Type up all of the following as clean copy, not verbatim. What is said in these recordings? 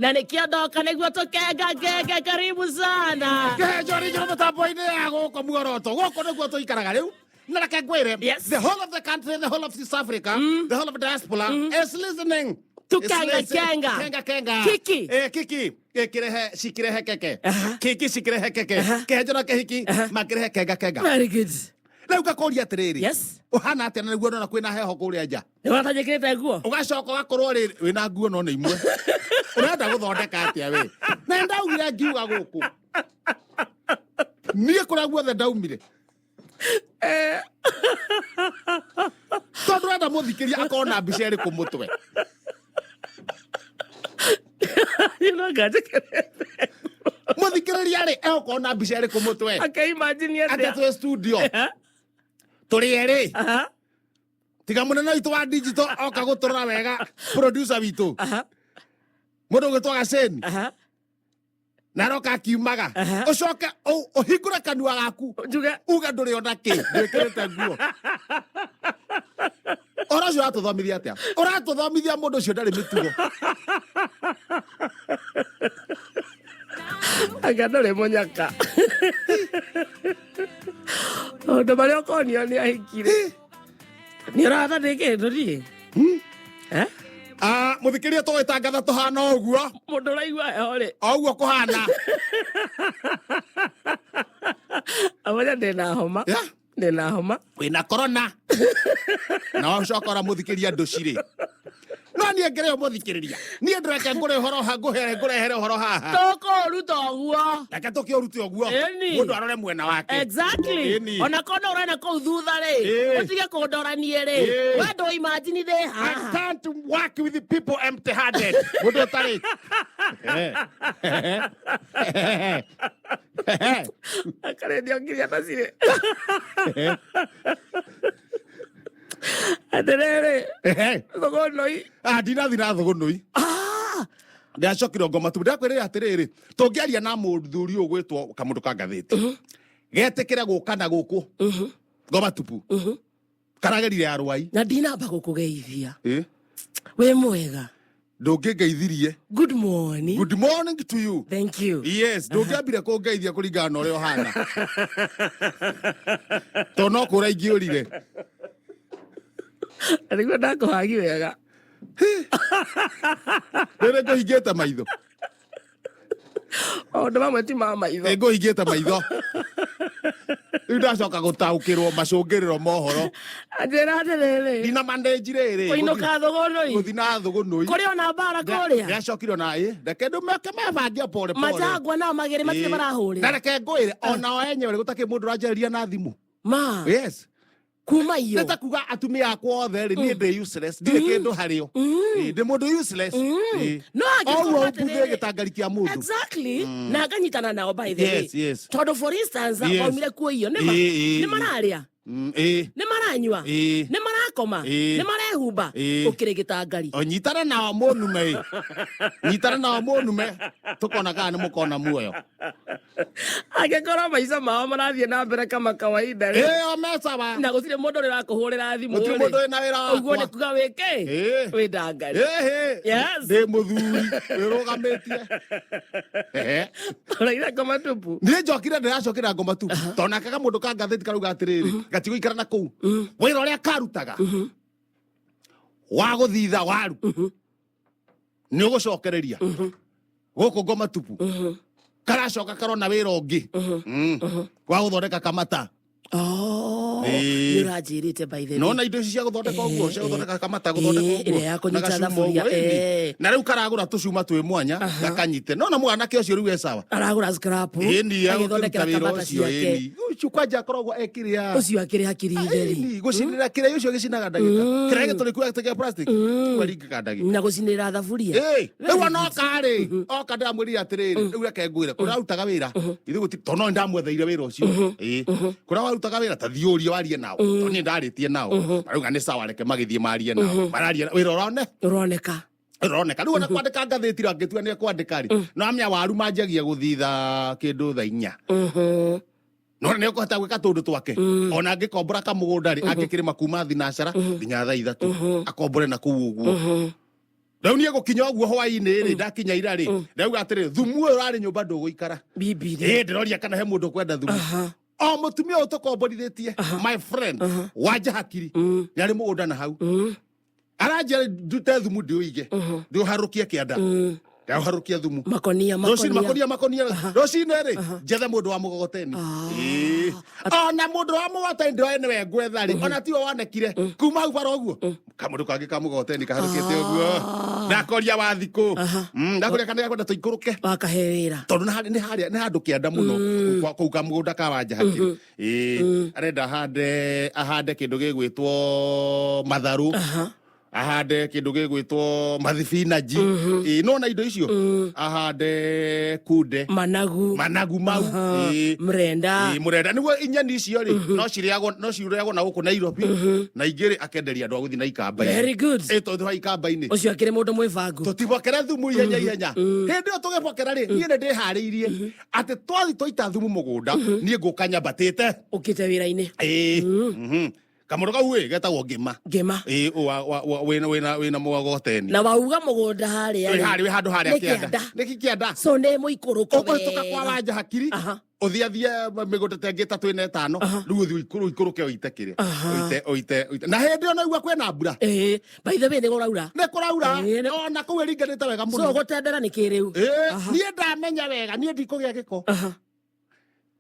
Na nĩkĩo ndoka nĩguo tũkengakenge. Karibu sana. Kĩhenjo nĩ njũru mĩtambo-inĩ ya gũkũ muoroto gũkũ nĩguo tũikaraga rĩu na reke ngwĩre, Yes. the whole of the country, the whole of East Africa, the whole of diaspora is listening. Tukenga Is listening. kenga. Kenga kenga. Kiki. Eh, kiki kirehe cikirehe keke. Aha. Kiki cikirehe keke. Kĩhenjo na kĩhiki makĩrehe kenga kenga. Very good. Rĩu ngakũria atĩrĩrĩ, Yes. ũhana atĩa na nĩguo ndona kwĩna heho kũrĩa nja? Nĩ watanjĩkĩrĩte nguo? Ũgacoka ũgakorwo rĩ wĩna nguo no nĩ imwe ũrenda gũthondeka atĩa we? Na ndaugire ngiuga gũkũ niĩ kũrĩa guothe ndaumire, tondũ ũrenda mũthikĩria akorwo na mbica ĩrĩkũ mũtwe? You know, nganjĩkĩrĩte. Mũthikĩrĩria rĩ, egũkorwo na mbica ĩrĩkũ mũtwe? Akeimagine atĩ atĩa? Twĩ studio tũrĩ erĩ, Aha. tiga mũnene witũ wa digital oka gũtũrora wega, producer witũ, mũndũ ũgwĩtwo Gaceni, Aha. na aroka akiumaga. Aha. Ũcoke ũhingũre kanua gaku Njuge. Uge ndũrĩ ona kĩ ndwĩkĩrĩte nguo. Ũhoro ũcio ũratũthomithia atĩa? Ũratũthomithia mũndũ ũcio ndarĩ mĩtugo. Anga ndũrĩ mũnyaka. Maũndũ marĩa ũkonio nĩ ahikire. Nĩ ũrata ndĩ kĩndũ niĩ. Eh? Ah, mũthikĩria, tũgĩtangatha tũhana o ũguo. Mũndũ ũraigua heho rĩ. O ũguo kũhana. Amenya ndĩna homa. Yeah. Ndĩna homa. Wĩna corona na wacoka ũra mũthikĩria ndũcirĩ, no niĩ ngĩrĩ mũthikĩrĩria, niĩ ndĩreke ngũre ũhoro ha ngũhere ngũrehere ũhoro haha. Tũkũũruta ũguo. Reke tũkĩũrute ũguo. Ĩni. Mũndũ arore mwena wake. Exactly. Ĩni. Ona korwo no ũrona kũu thutha rĩ, Ĩĩ. ũtige kũndoranie rĩ. Ĩĩ. We ndũ imagine ndĩ I haha. can't work with the people empty handed. Mũndũ ũtarĩ. Akarendio nginya tacirĩ. Atĩrĩrĩ, thũgũnũi. Ah, ndinathi na thũgũnũi. Ah! Ndacokire ngoma tu ndakwĩrĩra atĩrĩrĩ, tũngĩaria na mũthuri ũyũ gwĩtwo kamũndũ ka ngathĩti getĩkĩre gũka na gũkũ ngoma tupu karagerire arwai. Na ndinamba gũkũgeithia. Eh? Wĩ mwega? Ndũngĩngeithirie. Good morning. Good morning to you. Thank you. Yes, ndũngĩambire kũngeithia kũringana na ũrĩa ũhana, tondũ no kũra ingĩũrire. Nĩguo ndakũhagi wega. Rĩrĩ ngũhingĩte maitho. Maũndũ mamwe ti ma maitho. Nĩ ngũhingĩte maitho, rĩu ndacoka gũtaũkĩrwo macũngĩrĩro mohoro. Njĩra atĩrĩrĩ, ndina mandenji rĩrĩ. Kũinũka thũgũnũi. Gũthi na thũgũnũi. Kũrĩ ona mbara kũrĩa. Ndĩracokire ona ĩ reke ndũmeke mebange pole pole. Majangwa nao magĩrĩ matirĩ Ĩ. Na marahũrĩra. reke ngwĩre, onao enyewe gũtakĩ mũndũ ũranjarĩria na thimũ. Ma. Yes. Kuma iyo. Nĩ ta kuga atumia akwa othe rĩ, niĩ ndĩ useless, ndirĩ kĩndũ harĩ o. Ĩ, ndĩ mũndũ useless. Ĩ. No angĩkorwo Oguo atĩrĩrĩ- ũmbuthĩ gĩtangari kĩa mũndũ. Exactly. Na nganyitana nao, by the way. Yes. Tondũ for instance, waumire kuo iyo nĩma Ĩ, ĩ, nĩ mararĩa, Ĩ. nĩ maranyua, Ĩ. nĩ marakoma, Ĩ. nĩ marehumba, Ĩ. ũkĩrĩ gĩtangari. O nyitana nao mũnume, ĩ. Nyitana nao mũnume, tũkona kana nĩ mũkona muoyo. Angĩkorwo maica mao marathiĩ na mbere kama kawaida rĩ, Ĩ, o mecawa. Na gũtirĩ mũndũ ũrĩ wakũhũrĩra thimũ Gũtirĩ rĩ, mũndũ wĩna wĩra ũguo nĩ wakwa. kuga wĩkĩ? Ĩ. Wĩ ndangari. Ĩhĩ. Yes. Ndĩ mũthuri wĩrũgamĩtie. Ehe. Ũraira ngoma tupu. Niĩ njokire, ndĩracokera ngoma tu, tondũ nake kamũndũ ka ngathĩti karauga atĩrĩrĩ, gatigũikara na kũu wĩra ũrĩa karutaga wa gũthitha waru nĩ ũgũcokereria gũkũ ngoma tupu. Karacoka karona wĩra ũngĩ wa gũthondeka kamata. Oh, Ĩĩ. nĩ ũranjĩrĩte, by the way. Nona indo ici cia gũthondeka ũguo, cia gũthondeka kamata, gũthondeka Ĩĩ, ũguo ĩrĩa ya kũnyita na gacuma thaburia, ũguo, ĩni. ĩĩ. Na rĩu karagũra tũcuma twĩ mwanya gakanyite nona mwanake ũcio rĩu e sawa. Aragũra scrap. Ĩni, agĩthondekera agũkĩruta wĩra kamata ũcio. ciake. Ĩni, ũcio kwanja akoragwo ekĩrĩa. Ũcio akĩrĩ hakiri theri. Ĩni, gũcinĩra kĩrĩa ũcio gĩcinaga ndagĩka kĩrĩa gĩtũrĩ kuo gĩa plastic kwaringĩka ndagĩka. Na gũcinĩra thaburia. Ĩĩ, rĩu ona oka rĩ, oka ndĩramwĩrire atĩrĩrĩ, rĩu reke ngwĩre kũrĩa arutaga wĩra ithuĩ gũtirĩ, tondũ no nĩndamwetheire wĩra ũcio. Ĩĩ, kũrĩa warutaga wĩra ta thiĩ ũrie warie nao, tondũ niĩ ndarĩtie nao marauga nĩ sawa, reke magĩthiĩ marie nao, mararia wĩra ũrone Ũroneka. Ũroneka. Rĩu ona kwandĩka ngathĩti rĩ, angĩtua nĩ ekwandĩka rĩ, no amenya waru manjagia gũthitha kĩndũ thaa 4, no nĩ ekũhota gwĩka tũndũ twake. Ona angĩkombora kamũgũnda rĩ, angĩkĩrĩma kuma thinacara nginya thaa 3, akombore na kũu ũguo. Rĩu niĩ gũkinya ũguo hwainĩ rĩ, ndakinya ira rĩ, ndauga atĩrĩ, thumu ũyũ ũrarĩ nyũmba ndũgũikara. Bibi. Ĩ ndĩroria kana he mũndũ ũkwenda thumu. O mũtumia ũyũ tũkomborithĩtie, my friend, wanja hakiri, nĩ arĩ mũgũnda na hau. Aranjĩra ndute thumu ndĩũige, ndĩũharũkie kĩanda. Ndĩũharũkie thumu. Makonia. Rũcinĩ Makonia. makonia makonia rũcinĩ rĩ, njethe mũndũ wa mũgogoteni. Ĩĩ. Ona mũndũ wa mũgogoteni ndĩroĩ nĩwe ngwetha rĩ, ona tiwe wonekire kuma hau bara ũguo, kamũndũ kangĩ ka mũgogoteni kaharũkĩte ũguo, ndakoria wa thikũ. Ndakoria kana nĩakwenda tũikũrũke. Wakahe wĩra. Tondũ nĩ harĩa- nĩ harĩa nĩ handũ kĩanda mũno kũu kamũgũnda ka wanja hakiri. Ĩĩ, arenda ahande kĩndũ gĩgwĩtwo matharũ, ahande kĩndũ gĩgwĩtwo mathibinaji. Ĩĩ, nona indo icio, ahande kunde, Managu. Managu mau. Ĩĩ. Mrenda. Ĩĩ, mũrenda nĩguo inyeni icio rĩ, no cirĩagwo na gũkũ Nairobi, na ingĩ rĩ, akenderia andũ a gũthiĩ na ikamba-inĩ. Very good. Ĩ tondũ wa ikamba-inĩ. Ũcio akĩrĩ mũndũ mwĩbangu. Tũtibokere thumu ihenya ihenya. Hĩndĩ ĩyo tũgĩbokera rĩ, niĩ nĩ ndĩharĩirie atĩ twathi twaita thumu mũgũnda, niĩ ngũka nyambatĩte. Ũkĩte wĩra-inĩ. Ĩĩ. Kamũndũ kau ĩ getagwo Ngĩma. Ngĩma. Ĩĩ, wĩna mũgogoteni. Na wauga mũgũnda harĩa wĩ rĩ, harĩa, wĩ handũ harĩa nĩ kĩanda. Kĩanda. Nĩ kĩanda. So nĩ mũikũrũko Ũkũhĩtũka kwa wega. wanja hakiri, ũthiathie mĩgũnda ta ĩngĩ ĩtatũ, ĩna, ĩtano, rĩu ũthiĩ ũikũrũke ũite kĩrĩa, ũite ũite ũite, na hĩndĩ ĩyo naigua kwĩna mbura. Ĩĩ, by the way, nĩ kũraura. Nĩ kũraura. Ĩĩ, ona kũu ĩringanĩte wega so mũno. Gũtendera nĩ kĩrĩu. Ĩĩ, niĩ ndamenya wega niĩ ndikũgĩa gĩko.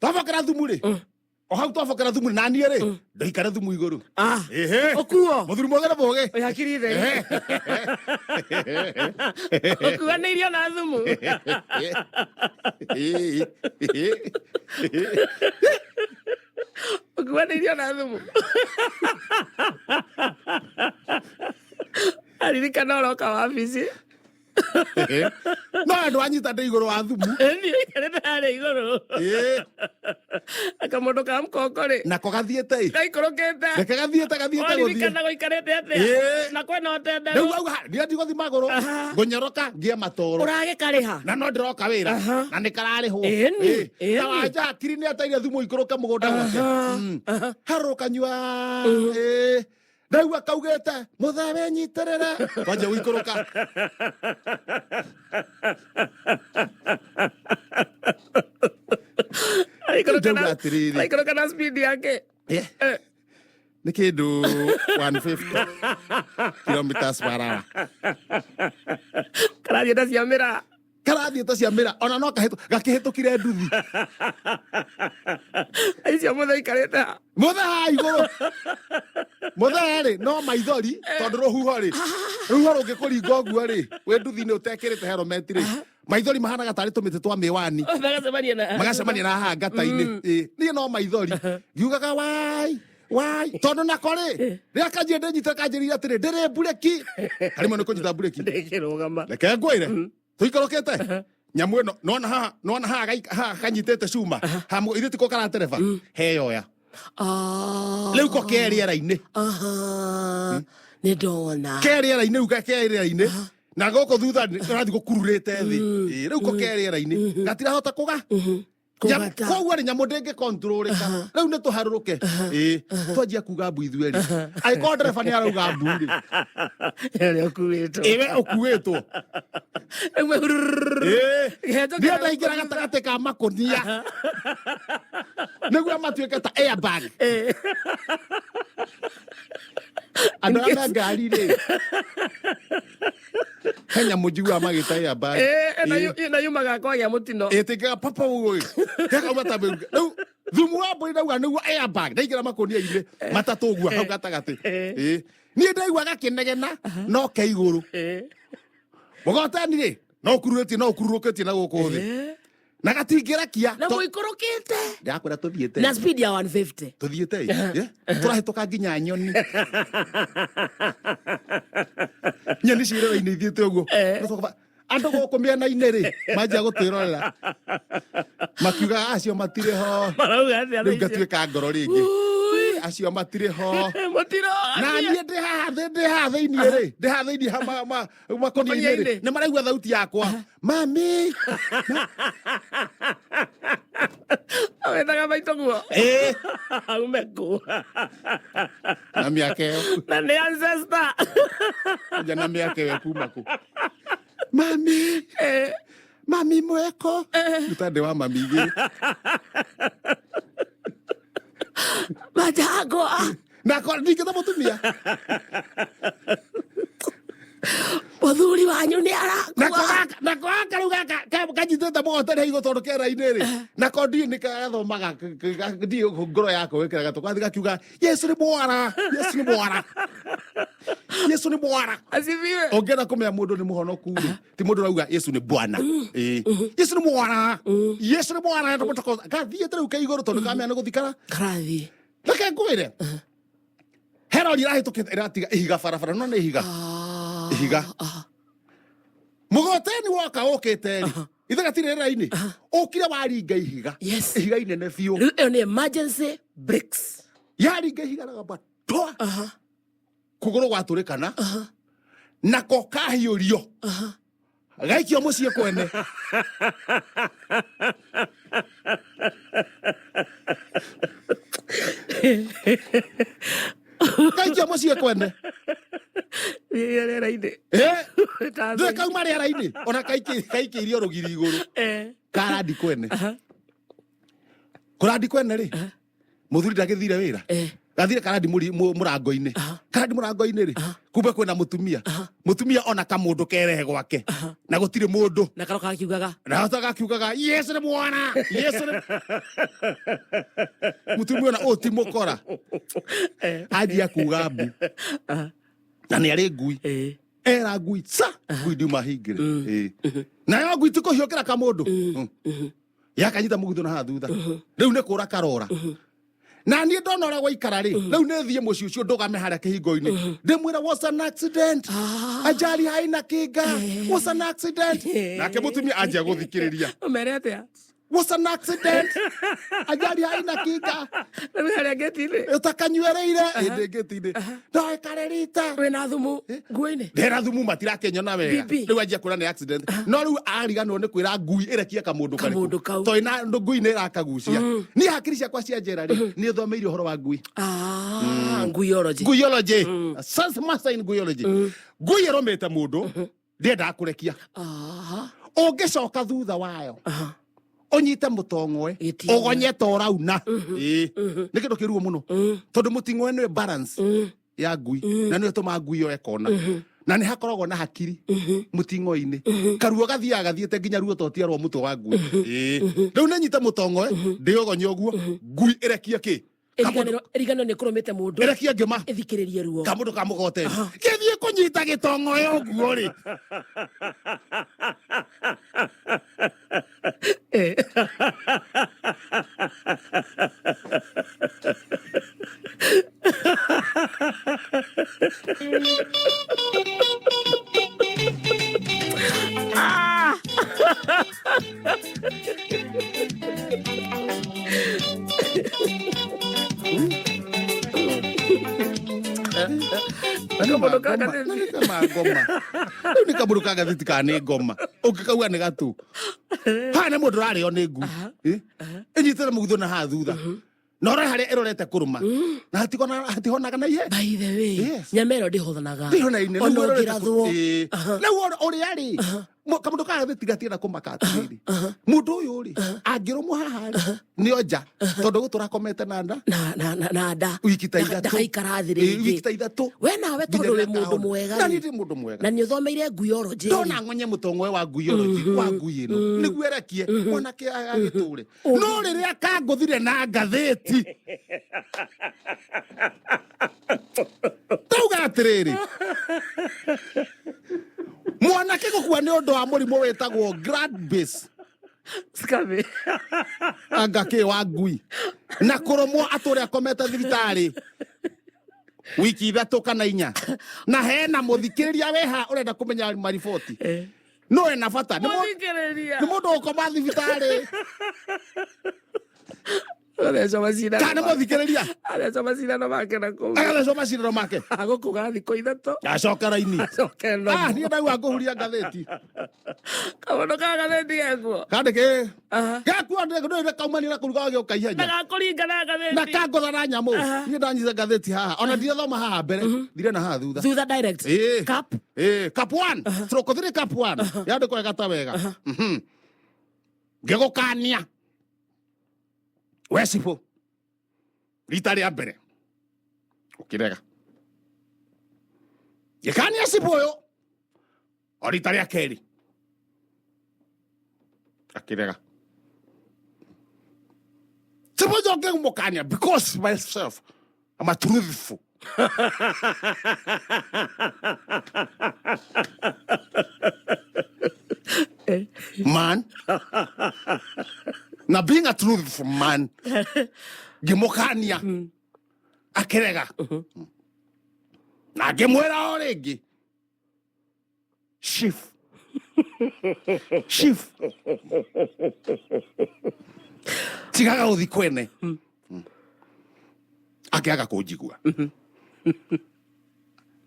Twabokera thumu rĩ, o hau twabokera thumu na niĩ rĩ, ndoikare thumu igũrũ. Ĩhĩ. Ũkuo. Mũthuri mũgĩ nĩ mũgĩ. Wĩ hakiri theri. Ũkuanĩirio na thumu. Ũkuanĩirio na thumu. Aririkana ũroka wabici. No andũ anyita ndĩ igũrũ wa thumu. Niĩ ikarĩte harĩa igũrũ. Ĩĩ. Kamũndũ ka mũkongo rĩ, nako gathiĩte ĩ. Gaikũrũkĩte. Reke gathiĩte gathiĩte gũthiĩ. Waririkana gũikarĩte atĩa? Ĩĩ. Na kwĩna rĩu ũtenderũ. Auga niĩ ndigũthi magũrũ, ngũnyoroka ngie matoro. Ũragĩkarĩha. Na no ndĩroka wĩra. Na nĩ kararĩhwo. Ĩni, ĩni. Na wanja hakiri nĩ ateire thumu ikũrũke mũgũnda gwake. Harũrũkanyua. Ĩĩ. Ndaigua kaugĩte, "Mũthee, wĩnyitĩrĩre," kwanjia gũikũrũka. Araikũrũka Ndauga atĩrĩrĩ. Araikũrũka na speed yake. Eh, nĩ kĩndũ 150 kilometers per hour. Karathiĩ ta cia mĩraa. Karathiĩ ta cia mĩra, ona no gakĩhĩtũkire nduthi. Icio mũthee ikarĩte ha? Mũthee haha igũrũ, mũthee rĩ, no maithori, tondũ rũhuho rĩ, rũhuho rũngĩkũringa ũguo rĩ, wĩ nduthi-inĩ ũtekĩrĩte helmet rĩ, maithori mahanaga tarĩ tũmĩtĩ twa mĩwani. Magacemania na Magacemania na haha ngata-inĩ. Ĩ, niĩ no maithori ngiugaga wai wai, tondũ nako rĩ, rĩrĩa kanjire ndĩnyite, kanjĩrire atĩrĩ, ndĩrĩ mbureki harĩmwe nĩ kũnyita mbureki. Ndĩkĩrũgama. Reke ngwĩre, tũikũrũkĩte nyamũ ĩno, nona haha, nona haha haha kanyitĩte cuma haha, ithuĩ tiko karatereba heyoya. Rĩu ko ke rĩera-inĩ. Aha. Nĩ ndona. Ke rĩera-inĩ, rĩu ke rĩera-inĩ, na gũkũ thutha karathiĩ gũkururĩte thĩ. Ĩ, rĩu ko ke rĩera-inĩ, gatirahota kũga. Kũgata. Koguo rĩ, nyamũ ndĩngĩ controlĩka. Rĩu nĩ tũharũrũke. Ĩ, twanjia kuga mbu ithuerĩ, angĩkorwo ndereba nĩ arauga mbu rĩ, Ũrĩa ũkuĩtwo. Ĩwe ũkuĩtwo. Ĩmwe hurururu. Ĩ, Kĩhetũkĩra niĩ ndaingĩra gatagatĩ ka makũnia nĩguo matuĩke ta airbag. Andũ arĩa me ngari rĩ, he nyamũ njiguaga magĩta airbag. Ĩ, na yumaga kwagĩa mũtino. Ĩtĩkaga papa ũguo gakauma ta mĩrukĩ. Rĩu thumu wa mbũri ndauga nĩguo airbag, ndaingĩra makũnia-inĩ matatũ ũguo hau gatagatĩ. Ĩ, niĩ ndaigua gakĩnegena no ke igũrũ. Mũgotani rĩ, no ũkururĩtie, no ũkururũkĩtie na gũkũ thĩ, na gatingĩrekia. Na mũikũrũkĩte. Ndakwĩra tũthiĩte na speed ya 150. Tũthiĩte ĩ, tũrahĩtũka nginya nyoni, nyoni ciĩrĩra-inĩ ithiĩte ũguo. Andũ gũkũ mĩena-inĩ rĩ, manjia gũtwĩrorera makiuga acio matirĩ ho. Marauga atĩa? Rĩu ngatuĩka ngoro rĩngĩ, acio matirĩ ho. Mũtino. Na niĩ ndĩ haha ndĩ haha thĩiniĩ rĩ, ndĩ haha thĩiniĩ ha makũnia-inĩ rĩ, Makũnia-inĩ. nĩ maraigua thauti yakwa, "Mami." Wetaga maitå guo. Ĩĩ, Aume kũ? Na mĩaka ĩyo. Na nĩ ancestor. Nja na mĩaka ĩyo kuma kũ? Mami. Mami mweko. Ruta ndĩ wa mami igĩrĩ. Majango. Na ndingĩta mũtumia. Mũthuri wanyu nĩ arakua. Nako gaka rĩu gaka kanyitĩte mũgotene igũ tondũ kera-inĩ rĩ, nako ndiĩ nĩ gathomaga, ndiĩ ngoro yako ĩkĩraga tũgathiĩ gakiuga Yesu nĩ mwara, Yesu nĩ mwara, Yesu nĩ mwara. Asifiwe. Ũngĩenda kũmenya mũndũ nĩ mũhonoku rĩ, ti mũndũ ũrauga Yesu nĩ bwana. Ĩĩ. Yesu nĩ mwara, Yesu nĩ mwana. Gathiĩte rĩu ke igũrũ tondũ kamenya nĩ gũthikara. Karathiĩ. Reke ngwĩre, he rori ĩrahĩtũkĩte ĩratiga ihiga barabara, no nĩ ihiga. Ihiga. Mũgoteni woka ũkĩte rĩ, ithe gatirĩ rĩera-inĩ, ũkire waringa ihiga. Yes. Ihiga inene biũ. Rĩu ĩyo nĩ emergency brakes. Yaringa ihiga ragamba twa. Kũgũrũ gwatũrĩkana. Nako kahiũrio. Gaikio mũciĩ kwene. Gaikio mũciĩ kwene. Rĩrĩa rĩera-inĩ. Eh? Ndũĩ kauma rĩera-inĩ ona kaikĩirio rũgiri igũrũ. Karandi kwene. Kũrandi kwene rĩ, mũthuri ndagĩthire wĩra. Gathire karandi mũrango-inĩ. Karandi mũrango-inĩ rĩ, kumbe kwĩna mũtumia. Mũtumia ona kamũndũ kerehe gwake. Na gũtirĩ mũndũ. Na karo gakiugaga. Na hota gakiugaga, Yesu nĩ mwana. Yesu nĩ Mũtumia ona ũyũ ti mũkora. Anjia kuga mbu. Na nĩ arĩ ngui. Era ngui sa ngui ndiuma hingĩre. Nayo ngui ti kũhiũkĩra kamũndũ. Yakanyita mũgutho na haha thutha. Rĩu nĩ kũra karora. Na niĩ ndona ũrĩa gwaikara rĩ, rĩu nĩ thiĩ mũciĩ ũcio ndũgame harĩa kĩhingo-inĩ. Ndĩmwĩre was an accident. Ajali haina kinga. Was an accident. Nake mũtumia anjia gũthikĩrĩria. Ũmere atĩa? Was an accident. Ajali haina kinga. Rĩu harĩa ngĩti-inĩ. Ũtakanyuereire. Ĩndĩ ngĩti-inĩ. No ĩkare rita. Wĩna thumu nguo-inĩ. Ndera thumu matirakĩnyona wega. Bibi. Rĩu anjia kwĩra nĩ accident. No rĩu ariganĩrwo nĩ kwĩra ngui ĩrekie kamũndũ karĩkũ. Kamũndũ kau. Tondũ ĩna ngui nĩ ĩrakagucia. Niĩ hakiri ciakwa cia njera rĩ, nĩ thomeire ũhoro wa ngui. Nguiology. Nguiology. Science master in nguiology. Ngui ĩrũmĩte mũndũ, ndĩendaga kũrekia. Ũngĩcoka thutha wayo, ũnyite mũtong'oe, Gĩting'oe. ũgonye ta ũrauna. Ĩĩ. Nĩ kĩndũ kĩruo mũno. Tondũ mũting'oe nĩwe balance ya ngui, na nĩwe ĩtũmaga ngui yoe kona. Na nĩ hakoragwo na hakiri mũting'oe-inĩ. Karuo gathiaga gathiĩte nginya ruo totia rwa mũtwe wa ngui. Ĩĩ. Rĩu nĩ nyite mũtong'oe, ndĩũgonye ũguo, ngui ĩrekie kĩ? Ĩriganĩrwo nĩ kũrũmĩte mũndũ. Ĩrekie ngĩma. Ĩthikĩrĩrie ruo. Kamũndũ ka mũgoteni. Gĩthiĩ kũnyita gĩtong'oe ũguo rĩ. Kamũndũ ka ngathĩti. Na nĩ kama ngoma. Rĩu nĩ kamũndũ ka ngathĩti kana nĩ ngoma. Ũngĩkauga nĩ gatu. Haha nĩ mũndũ ũrarĩo nĩ ngui. Ĩnyitĩte mũgutho na haha thutha. Na ũrore harĩa ĩrorete kũrũma. Na hatihonaga na ihenya. By the way, Yes. nyama ĩno ndĩhothanaga. Ndĩhonaine. Ona ũngĩrathwo. Rĩu ũrĩa rĩ, kamũndũ ka ngathĩti gatienda kũmaka atĩrĩrĩ. Mũndũ ũyũ rĩ, angĩrũmwo haha rĩ, nĩ onja. Tondũ gũtũra akomete na nda. Na nda. Wiki ta ithatũ. Ndagaikara thĩ Ĩĩ, rĩngĩ. wiki ta ithatũ. We nawe tondũ wĩ mũndũ mwega Na rĩ. niĩ ndĩ mũndũ mwega. Na nĩ ũthomeire nguiology. Ndona ng'onye mũtong'oe wa nguiology, wa ngui ĩno. Nĩguo ĩrekie, mwanake agĩtũre. No rĩrĩa kangũthire na ngathĩti. Tauga atĩrĩrĩ. Mwanake gũkua nĩ ũndũ wa mũrimũ wĩtagwo Gradbase. Scabby. Anga kĩ wa ngui. Na kũrũmwo atũre akomete thibitarĩ. Wiki ithatũ kana inya. Na hena mũthikĩrĩria weha ũrenda kũmenya mariboti. No ena bata. Nĩ Mũthikĩrĩria. mũndũ ũkoma thibitarĩ. Agathecwo macindano. Kana mũthikĩrĩria. Athecwo macindano make na kũu. Agathecwo macindano make. Agũkuga thikũ 3. Acoka raini. Acoke no. Ah, niĩ ndaigua ngũhuria ngathĩti. Kaũndũ ka ngathĩti gekuo. Kandĩke. Aha. Gakuo ndĩ kaumania na kũruga gagĩũka ihenya. Na gakũringa na Na ngathĩti. kangũtha na nyamũ. Niĩ ndanyita ngathĩti haha. Ona ndirathoma haha mbere. Thire na haha thutha. Thutha direct. Ĩĩ. Cap. Ĩĩ, cup 1 stroke 3 cup 1 yandĩkwo wega ta wega. Ngĩgũkania we cibũ rita rĩa mbere ũkĩrega, ngĩkania cibũ ũyũ o rita rĩa kerĩ akĩrega. Cibũ ũcio ngĩmũkania because myself I'm a truthful man. Na being a truthful man, ngĩmũkania akĩrega, na ngĩmwĩra o rĩngĩ, chief, chief, tigaga gũthi kwene. Akĩaga kũnjigua,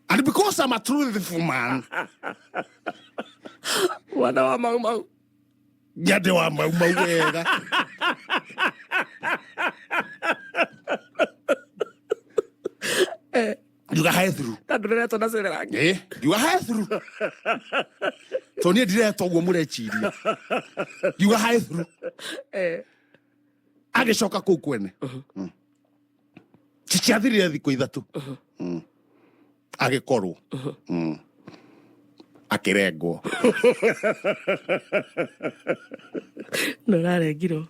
and because I'm a truthful man, Mwana wa mau mau. Nyande wa mau mau wega. Ngiuga hae through. Ta ndũreretwo na Cerelac. Eh, ngiuga hae through to niĩ ndiretwo ũguo mũreciria. Ngiuga hae through. Agĩcoka kũu kwene. Ciciathirire thikũ 3. Agĩkorwo akĩrengwo. Na ũrarengirwo.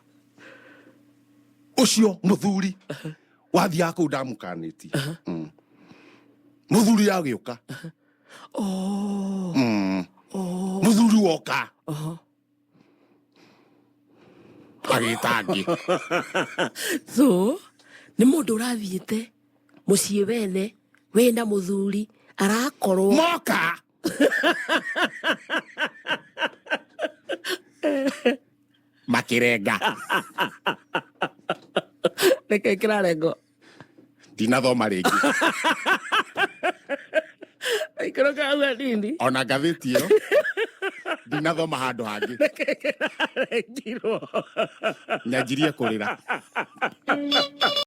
Ũcio mũthuri wathiaga kũu ndamũkanĩtie. Mũthuri agĩũka. Oh. Mũthuri woka agĩta angĩ. So nĩ mũndũ ũrathiĩte mũciĩ wene wĩna mũthuri arakorwo moka makĩrenga. Nĩkĩ kĩrarengwo? Ndinathoma rĩngĩ. Aikũrũka hau hanini. Ona ngathĩti ĩyo ndinathoma handũ hangĩ. Nĩkĩ kĩrarengirwo? Nyanjirie kũrĩra.